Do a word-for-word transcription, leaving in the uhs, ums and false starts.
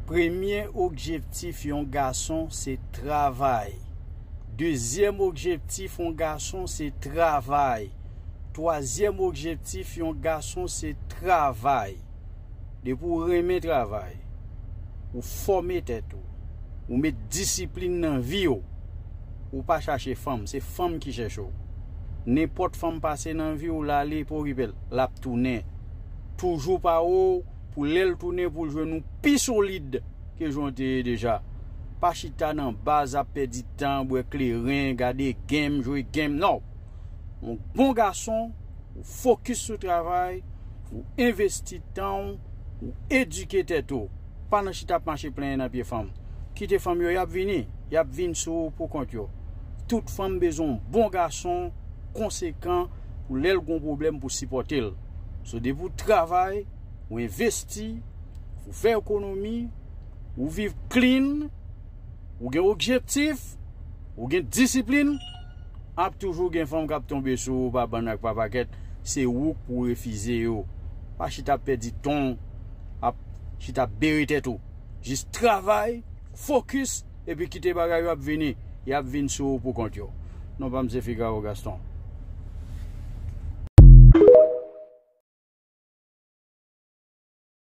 Premye objektif yon gason se travay. Dezyèm objektif yon gason se travay. Twazyèm objektif yon gason se travay. Depi w renmen travay, ou fòme tèt ou, ou met disiplin nan vi w, ou pa chache fanm, se fanm ki chèche w. Nenpòt fanm pase nan vi w, l ale, pa okipe l, l ap tounen. Toujou pare w pou lè l tounen pou l jwenn ou pi solid ke jan w te ye deja. Pa chita nan baz ap pèdi tan, bwè kleren, gade game, jwe game. Non. Yon bon gason, ou fokis sou travay, ou envesti tan w, ou edike tèt ou. Pa nan chita ap mache plenyen nan pye fanm. Kite fanm yo, y ap vini, y ap vin sou ou pou kont yo. Tout fanm bezwen yon bon gason konsekan pou lè l gon pwoblèm pou sipòte l. So, depi w travay, ou envesti, ou fè ekonomi, ou viv clean, ou gen objektif, ou gen disiplin, ap toujou gen fanm k ap tonbe sou ou pa bann ak pa pakèt. Se ou k pou refize yo. Pa chita ap pèdi tan w, ap chita ap bere tèt ou. Jis travay, fokis, epi kite bagay yo ap vini. Y ap vin sou ou pou kont yo. Non pa m se Figaro Gaston.